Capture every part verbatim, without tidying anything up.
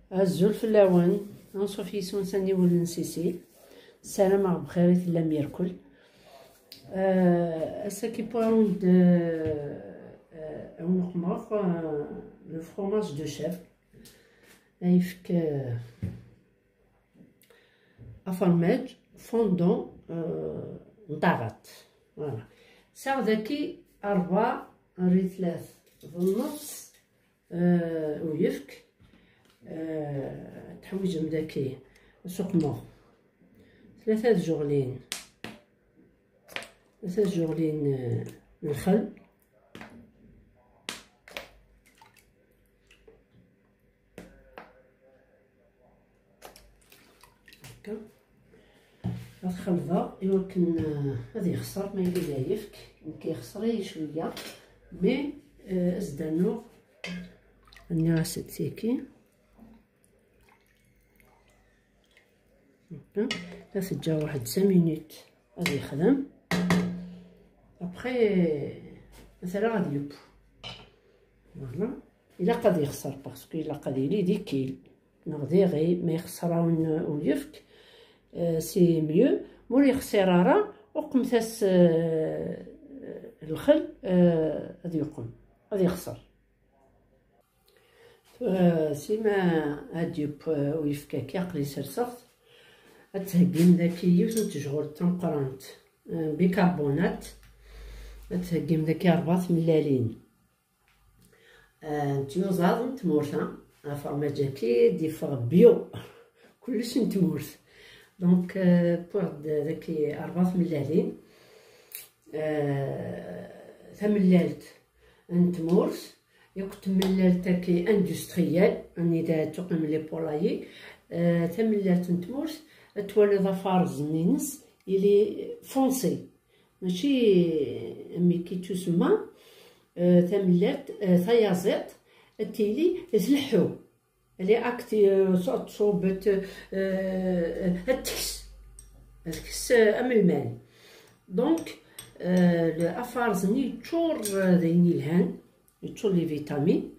Azul fell-awen, anṣuf yis-wen s aniwel n Sisi. Ssarameɣ bxir i tellam irkel. Euh, ass-agi wwiɣ-awen-d, euh, euh, awen-uqmeɣ, euh, le fromage de chèvre. Ayefk, euh, afermaj fondant, euh, n taɣaṭ. Voilà. Sɛiɣ daki rebɛa rritlat d nnefs, euh, uyefk. Euh, teḥwiǧem daki, ad suqmeɣ tlata tjuɣlin, tlata tjuɣlin, euh, n lxel. Akka. Ad xelḍeɣ i wakken, euh, ad yexṣer, ma yella d ayefk, nekk yexṣer-iyi cwiya, mais, euh, ad s-d-rnuɣ, nniɣ-as-d tiki. Akka. Ad t-ǧǧeɣ waḥed cinq minutes ad yexdem. Après, ad t-rreɣ ad yeww. Voilà. Ilaq ad yexṣer, parce que ilaq ad yili d ikil. Neɣ d iɣi, ma yexṣer-awen uyefk, euh, c'est mieux. Ma ur yexṣir ara, uqmet-as, euh, lxel, euh, ad yuqem, ad yexṣer. Tura, sima ad d-yeww, euh, uyefk-agi, aql-i serseɣ-t. Ad theggim daki yiwet n tejɣult tameqqrant, euh, bicarbonate. Ad theggim daki rebɛa tmellalin. Ah, n tyuẓaḍ n tmurt-a, afermaj-agi d-yeffeɣ bio, kullec n tmurt. Donc, euh, wwiɣ-d daki rebɛa tmellalin. Euh, tamellalt n tmurt, yakk tamellalt-agi industrielle, anida tuqim les poulaillers. Euh, tamellalt n tmurt, ad twaliḍ afarẓen-ines, il est foncé. Mačči am akken i ttusemma, euh, tamellalt, euh, tayaziḍt, ad tili tleḥḥu. Elle est active, euh, ad tṣubb, ad t-, euh, ad tekkes. Ad tekkes, euh, am lmal. Donc, euh, le, afarẓ-nni yeččur, euh, d ayen yelhan, yeččur les vitamines.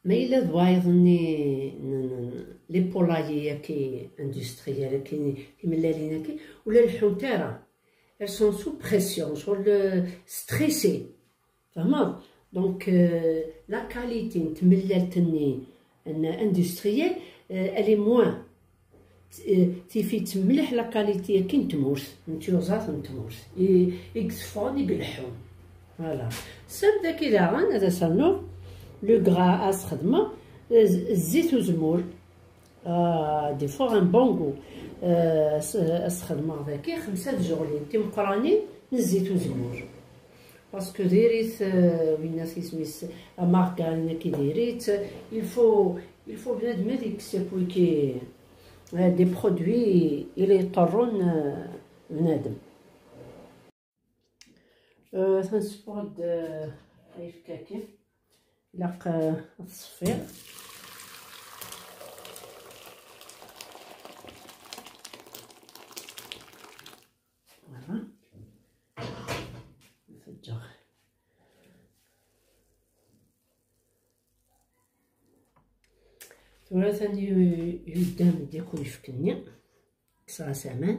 Ma yella d wayeḍ-nni n, n, les poulaillers-agi industriels-agi, timellalin-agi, ur la leḥḥunt ara. Elles sont sous pression, sont le, stressées. Tfehmeḍ? Donc, euh, la qualité n tmellalt-nni n industrielle, euh, elle est moins. Euh, tif-itt mliḥ la qualité-agi n tmurt, n tyuẓaḍ n tmurt. I, i iteffɣen, i ileḥḥun. Voilà. Send daki daɣen, ad as-rnuɣ le gras, ad s-xedmeɣ, euh, z-, zzit uzemmur. Ah, des fois un bon goût. Euh, s-, ad s-xedmeɣ daki xemsa tjuɣlin timeqqranin n zzit uzemmur. Parce que diri-t, euh, winna s isem-is, amargarine-agi diri-t, il faut, il faut bnadem ad yekkes akk wiki, euh, des produits i la yeṭṭerrun, euh, bnadem. Euh, ad nessufeɣ-d, euh, ayefki-agi. Ilaq, euh, ad t-ṣeffiɣ. Voilà. Ad t-ǧǧeɣ. Tura atan yu-, yuddan-d akk uyefki-nni. Kkseɣ-as aman.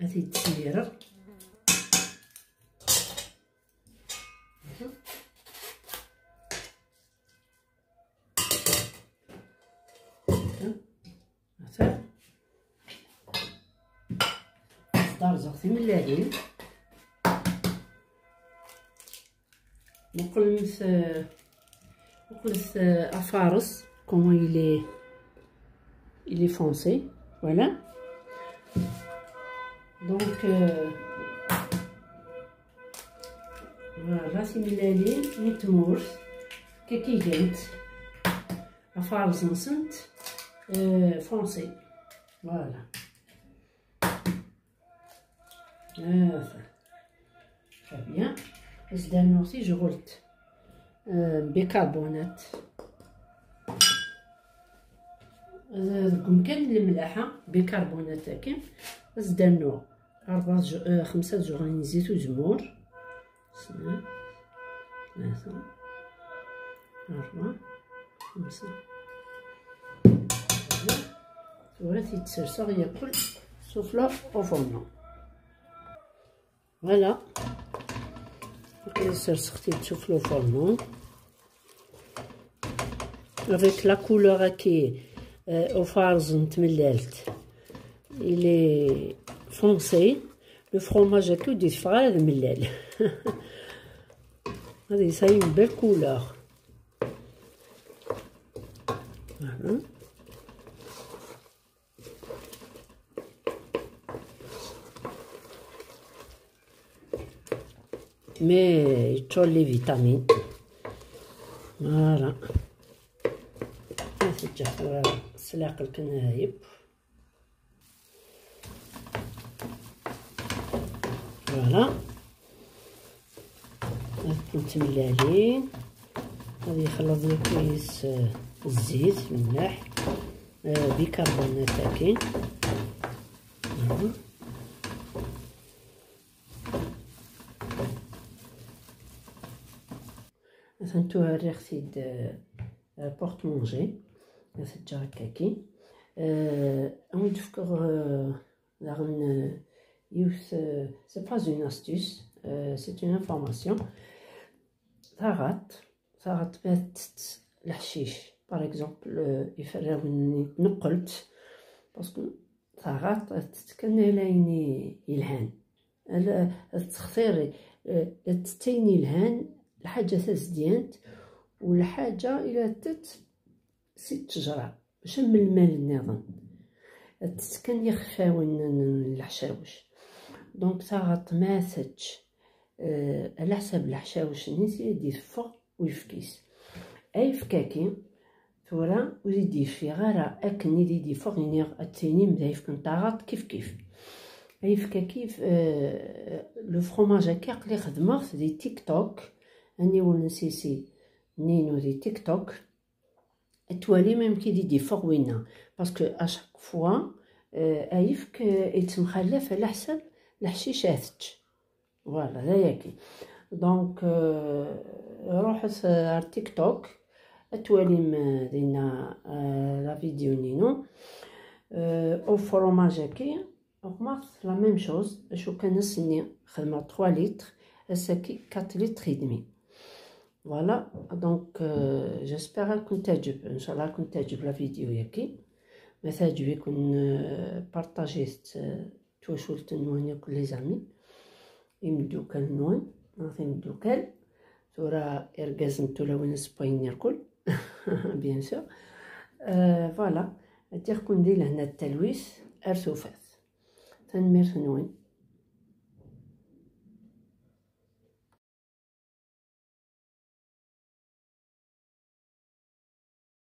Ad t-id-smireɣ. Ata. Derzeɣ timellalin. Muqlemt, euh, muqlet, euh, afares, comment il est, il est foncé, voilà. Donc, euh, voilà, timellalin n tmurt, akka i gant. Afares-nsent, euh, foncé. Voilà. Ah, très bien. Ad s-d-rnuɣ tijɣult, euh, bicarbonate. Deg umkan n lemlaḥa, bicarbonate akken. Ad s-d-rnuɣ rebɛa tju-, euh, xemsa tjuɣlin n zzit uzemmur. Snat, tlata, rebɛa, xemsa. Tura ad t-id-serseɣ yakk sufella ufurnu. Voilà. Aql-i serseɣ-t-id sufella ufurnu. Avec la couleur-agi, euh, ufarẓ n tmellalt, il est foncé. Le fromage-agi ur d-yeffeɣ ara d amellal. Ad yesɛu une belle couleur. Voilà. Mais yeččur les vitamines. Voilà. Ad t-ǧǧeɣ tura s leɛqel kan, yep. Voilà. Ad tent-temlalin. Ad yexleḍ yakk yis, eh, zzit, lmelḥ, eh, bicarbonate akkin. Voilà. Atan tura rriɣ-t-id, eh, porte-manger. Ad t-ǧǧeɣ akkaki. Eh, ad wen-d-fkeɣ, eh, daɣen, eh, yiwet, eh, c'est pas une astuce, eh, c'est une information. Taɣaṭ, taɣaṭ ma tettett leḥcic, par exemple, eh, iferrawen-nni tneqqel-tt, parce que taɣaṭ ad tettett kan ala ayen i yelhan. Ala, ad textir, eh, ad tettett ayen yelhan, lḥaǧa tazedyant, u lḥaǧa i la tett si ttejra, maca am lmal nniḍen. Ad tett kan ixfawen n, n leḥcawec. Donc, taɣaṭ ma tečč, eh, ala ḥsab leḥcawec-nni si ad d-iteffeɣ uyefki-s. Ayefki-agi, tura, ur i d-yeffiɣ ara akken i d-yeffeɣ, iniɣ ad tinim d ayefki n taɣaṭ kif kif. Ayefki-agi, eh, le fromage-agi aql-i xedmeɣ-t di TikTok, aniwel n Sisi Nino di TikTok. Ad twalim amek i d-yeffeɣ winna. Parce que à chaque fois, euh, ayefk, euh, yettemxallaf ala ḥsab leḥcic ad tečč. Voilà, d ayagi. Donc, euh, ruḥet, euh, ar TikTok, ad twalim, euh, dinna, euh, la vidéo-nni. Euh, au fromage-agi, Remarque, la même chose, acu kan ass-nni xedmeɣ trois litres, ass-agi quatre litres et demi. Voilà, donc, euh, j'espère ad kent-teɛǧeb, inchallah ad kent-teɛǧeb la vidéo-agi. Ma teɛǧeb-iken, euh, partagez-t, euh, twacult-nwen akk les amis, imeddukal-nwen, neɣ timeddukal. Tura irgazen d tulawin ssewwayen irkul, bien sûr. Euh, voilà, ad d-ixken di lehna d talwit ar tufat. Tanemmirt-nwen.